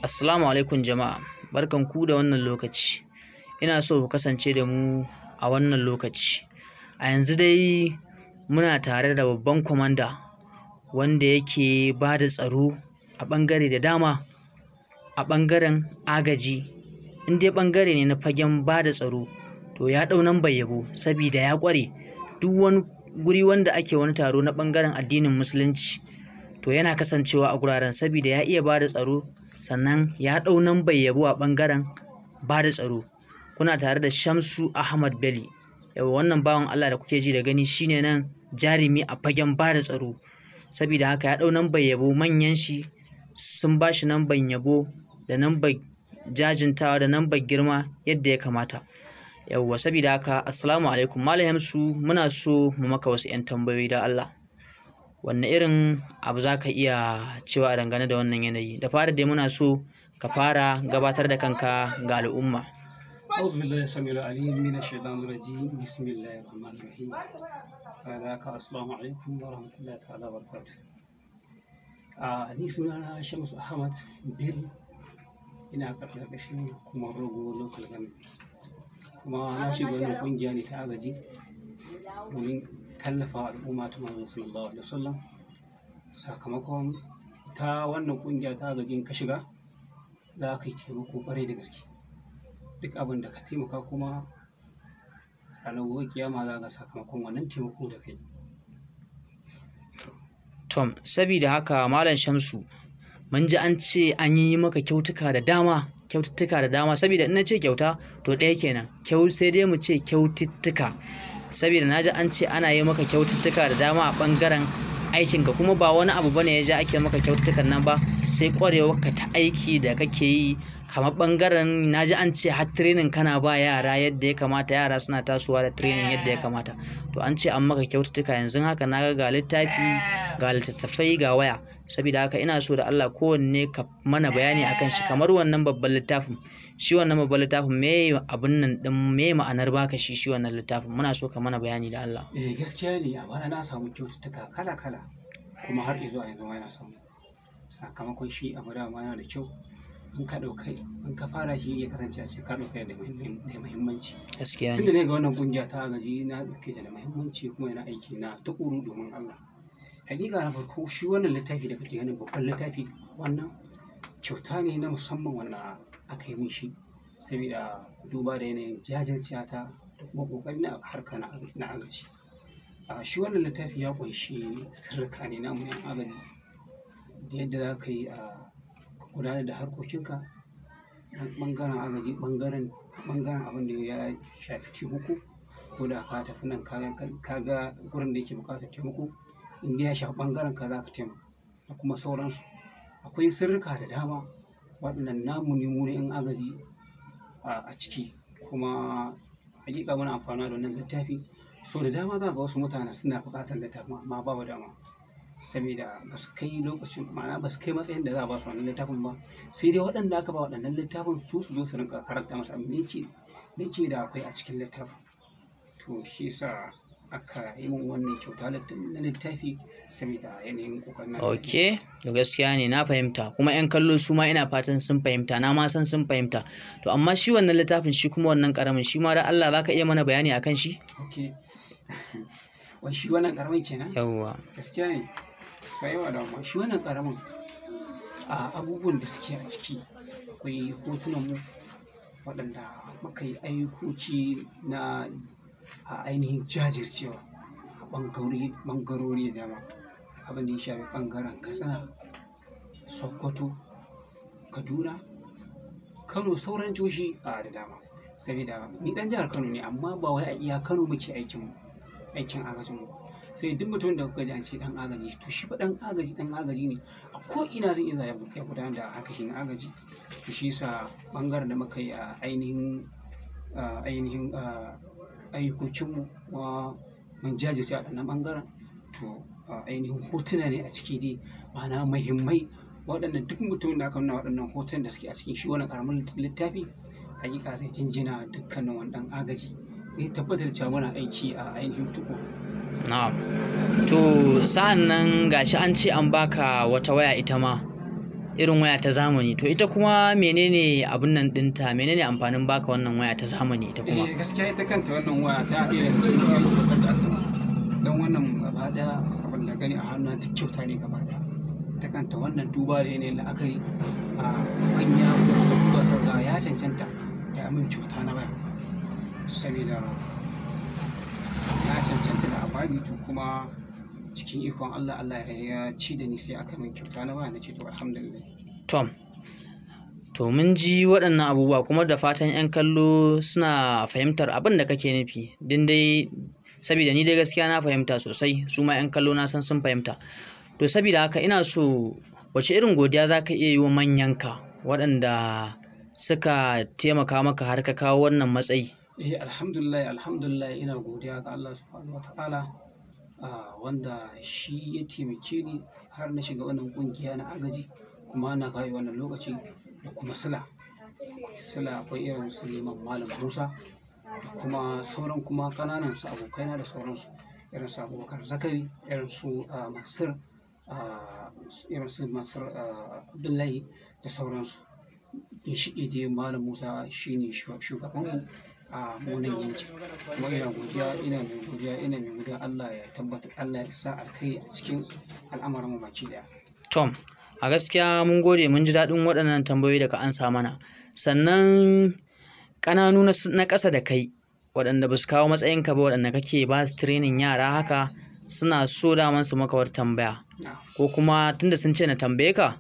Assalamu alaikum jama'a, barkan ku da wannan lokaci. Ina so ku kasance da mu a wannan lokaci. A yanzu dai muna tare da babban kwamanda wanda yake ba da tsaro a ɓangare da dama, a ɓangaren agaji. In dai ɓangare ne na fagen ba da tsaro, to ya ɗau nambar yabo sabida ya ƙware. Duk wani guri wanda ake wani taro na ɓangaren addinin Musulunci, to yana kasancewa a guraren sabida ya iya ba da tsaro, sannan ya ɗau nambar yabo a ɓangaren ba da tsaro. Kuna tare da Shamsu Ahmad Bello. Yauwa wannan bawan Allah da kuke ji da gani shine nan jarumi a fagen ba da tsaro. Sabida haka ya ɗau nambar yabo, manyan shi sun ba shi nambar yabo da nambar jajintawa da nambar girma yadda ya kamata. Yauwa sabida haka assalamu alaikum Malam Shamsu, muna so mu maka wasu 'yan tambayoyi da Allah. Wanne irin abu za ka iya cewa dangane da wannan yanayi? Da fari dai muna so ka fara gabatar da kanka ga al'umma. أعوذ بالله السميع العليم من الشيطان الرجيم بسم الله الرحمن الرحيم هذاك السلام عليكم ورحمة الله تعالى وبركاته. Ni sunana Shamsu Ahmad Bello, ina ƙarƙashin hukumar Rogo Local Government, kuma na shiga wannan ƙungiya ne ta agaji domin tallafa al'umma ta Manzo sallallahu alaihi wasallam. Sakamakon ta wannan ƙungiya ta agaji, in ka shiga za ka yi taimako ƙwarai da gaske. Duk abin da ka taimaka kuma ranar gobe kiyama za ka sakamakon wannan taimako da kai. Tom, sabida haka Malam Shamsu, mun ji an ce an yi maka kyautuka da dama, kyaututtuka da dama, sabida in na ce kyauta to ɗaya kenan. Kyau sai dai mu ce kyaututtuka. Sabida na ji an ce ana yi maka kyaututtuka da dama a ɓangaren aikinka, kuma ba wani abu bane ya ja ake maka kyaututtukan nan ba sai ƙwarewarka ta aiki da kake yi. Kamar ɓangaren na ji an ce har training kana ba yara yadda ya kamata, yara suna tasowa da training yadda ya kamata. To an ce an maka kyaututtuka, yanzu haka na ga littafi, ga littattafai, ga waya. Sabida haka ina so da Allah kowanne ka mana bayani akan shi, kamar wannan babban littafin. Shi wannan babban littafin me abun nan ɗin, me ma'anar baka shi wannan littafin? Muna so ka mana bayani da Allah. Eh, gaskiya ne, a baya na samu kyaututtuka kala kala, kuma har izuwa yanzu ma ina samu. Sakamakon shi abu dama yana da kyau in ka ɗauka, in ka fara shi ya kasance a ce ka ɗauka da muhimmanci. Gaskiya Tunda ne. ne ga wannan ƙungiya ta agaji na ɗauke ta da muhimmanci kuma yana aiki na tuƙuru domin Allah. Hakika na farko shi wannan littafi da kake ganin babban littafi, wannan kyauta ne na musamman wanda aka yi min shi saboda duba da yanayin jajircewa ta da kuma ƙoƙari na harka na agaji. Shi wannan littafi ya ƙunshi sirrika ne namu 'yan agaji da yadda za ka yi a gudanar da harkokinka na ɓangaren agaji, ɓangaren abin da ya shafi taimako. Ko da ka tafi nan ka ga gurin da yake buƙatar taimako, in dai ya shafi ɓangaren ka za ka taimaka da kuma sauransu. Akwai sirrika da dama waɗannan namu ne mu na 'yan agaji a ciki, kuma hakika muna amfana da wannan littafi. So da dama za ka ga wasu mutane suna buƙatar littafin amma babu dama saboda ba su kai lokacin, ma'ana ba su kai matsayin da za a ba su wannan littafin ba. Sai dai waɗanda aka ba waɗannan littafin su zo su rinƙa karanta masa me yake da akwai a cikin littafin. To shi yasa aka yi min wannan kyauta na littafi saboda yanayin ƙoƙarin na. Ok, to gaskiya ne na fahimta, kuma 'yan kallo su ma ina fatan sun fahimta, na ma san sun fahimta. To amma shi wannan littafin, shi kuma wannan ƙaramin, shi ma da Allah za ka iya mana bayani akan shi? Ok, wai shi wannan ƙaramin kenan? Yauwa. Gaskiya ne, ba yawa damuwa. Shi wannan ƙaramin, a abubuwan da suke a ciki akwai hotunan mu waɗanda muka yi ayyukoki na a ainihin jajircewa a ɓangarori da dama. Abin da ya shafi ɓangaren Katsina, Sokoto, Kaduna, Kano, sauran jihohi a da dama. Saboda ni ɗan jihar Kano ne, amma ba wai a iya Kano muke aikin agajin mu. Sai duk mutumin da kuka ji an ce ɗan agaji, to shi fa ɗan agaji ne. A ko ina zan iya ya gudanar da harkokin agaji. To shi yasa ɓangaren da muka yi a ainihin ayyukokinmu ma mun jajirce a ɗannan ɓangaren. To ainihin hotuna ne a ciki dai, ma'ana muhimmai waɗannan duk mutumin da aka nuna waɗannan hotunan da suke a cikin shi wannan ƙaramin littafi, hakika zai jinjina dukkanin wani ɗan agaji, zai tabbatar cewa muna aiki a ainihin tuƙuru. Na'am. To sa'an nan gashi an ce an baka wata waya ita ma. Irin waya ta zamani. To ita kuma menene abun nan ɗinta? Menene amfanin baka wannan waya ta zamani ita kuma? Eh, gaskiya ita kanta wannan waya ta ɗaya daga cikin kyautar da aka yi. Don wannan gaba ɗaya abin da gani a hannuna duk kyauta ne gaba ɗaya. Ita kanta wannan duba da yanayin la'akari a manya ko suka duba suka ga ya cancanta da amin kyauta na waya. Saboda ya cancanta da a bani, to kuma cikin ikon Allah, Allah ya ci da ni sai aka min kyauta na waya, na ce to alhamdulillah. Tom, to mun ji waɗannan abubuwa kuma da fatan 'yan kallo suna fahimtar abin da kake nufi. Din dai saboda ni dai gaskiya na fahimta sosai, su ma 'yan kallo na san sun fahimta. To saboda haka ina so wace irin godiya za ka iya yi wa manyanka waɗanda suka taimaka maka har ka kawo wannan matsayi? Eh, alhamdulillah, alhamdulillah, ina godiya ga Allah subhanahu wataala, wanda shi ya taimake ni har na shiga wannan kungiya na agaji kuma na kai wannan lokaci, da kuma sila. Sila akwai irin su Liman Malam Musa da kuma sauran kuma ƙananan su abokaina da sauransu, irin su Abubakar Zakari, irin su Mansur, irin su Mansur Abdullahi da sauransu. Ginshiƙi dai Malam Musa shine shugabanmu a munan yankin. Kuma ina godiya, ina mai godiya, ina mai godiya. Allah ya tabbatar, Allah ya sa alkhairi a cikin al'amuran mu baki daya. Tom, a gaskiya mun gode, mun ji daɗin waɗannan tambayoyi da ka ansa mana. Sannan ƙananu na ƙasa da kai waɗanda ba su kawo matsayinka ba, waɗanda kake ba su training yara haka, suna so daman su maka wata tambaya. Ko kuma tunda sun ce na tambaye ka,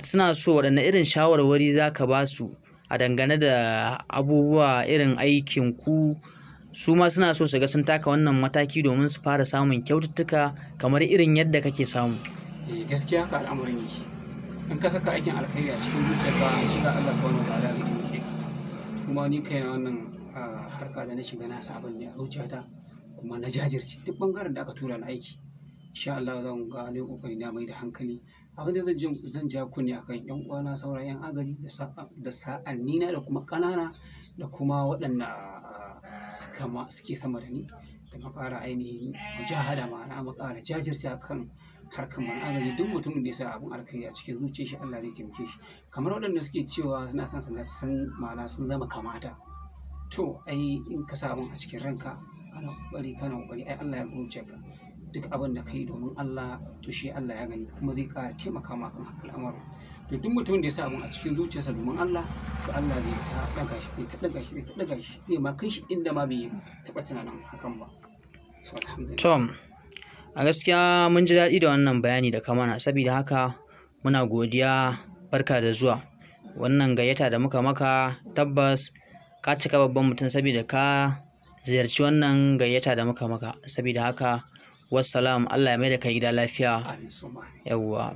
suna so waɗanne irin shawarwari za ka ba su a dangane da abubuwa irin aikin ku, su ma suna so su ga sun taka wannan mataki domin su fara samun kyaututtuka kamar irin yadda kake samu. Eh, gaskiya haka al'amarin yake. In ka saka aikin alkhairi a cikin zuciyarka, hakika Allah subhanahu wataala zai taimake ka. Kuma ni kaina wannan harka da na shiga, na sa abin ne a zuciyata kuma na jajirce. Duk bangaren da aka tura ni aiki, insha Allah zan ga ne kokari na mai da hankali. Abin da zan ja kunne akan yan uwana sauran yan agaji da sa'annina da kuma ƙanana da kuma waɗanda suke sama da ni, da makara ainihin mujahada, ma'ana makara jajirce akan harkar mana agaji. Duk mutumin da ya sa abin alkhairi a cikin zuciyar shi, Allah zai taimake shi. Kamar waɗanda suke cewa suna son su ga sun, ma'ana sun zama kamata, to ai in ka sa abin a cikin ranka, kana kokari, kana kokari, ai Allah ya ga zuciyarka. Duk abin da kai domin Allah, to shi Allah ya gani kuma zai ƙara taimaka ma kan al'amarin. To duk mutumin da ya sa abin a cikin zuciyarsa domin Allah, to Allah zai ta ɗaga shi, zai ta ɗaga shi, zai ta ɗaga shi, zai ma kai shi inda ma bai taɓa tunanin hakan ba. So alhamdulillah. Tom, a gaskiya mun ji daɗi da wannan bayani da ka mana, saboda haka muna godiya, barka da zuwa. Wannan gayyata da muka maka, tabbas ka cika babban mutum saboda ka ziyarci wannan gayyata da muka maka. Saboda haka wassalam, Allah ya mai da kai gida lafiya. Amin suma. Yawwa.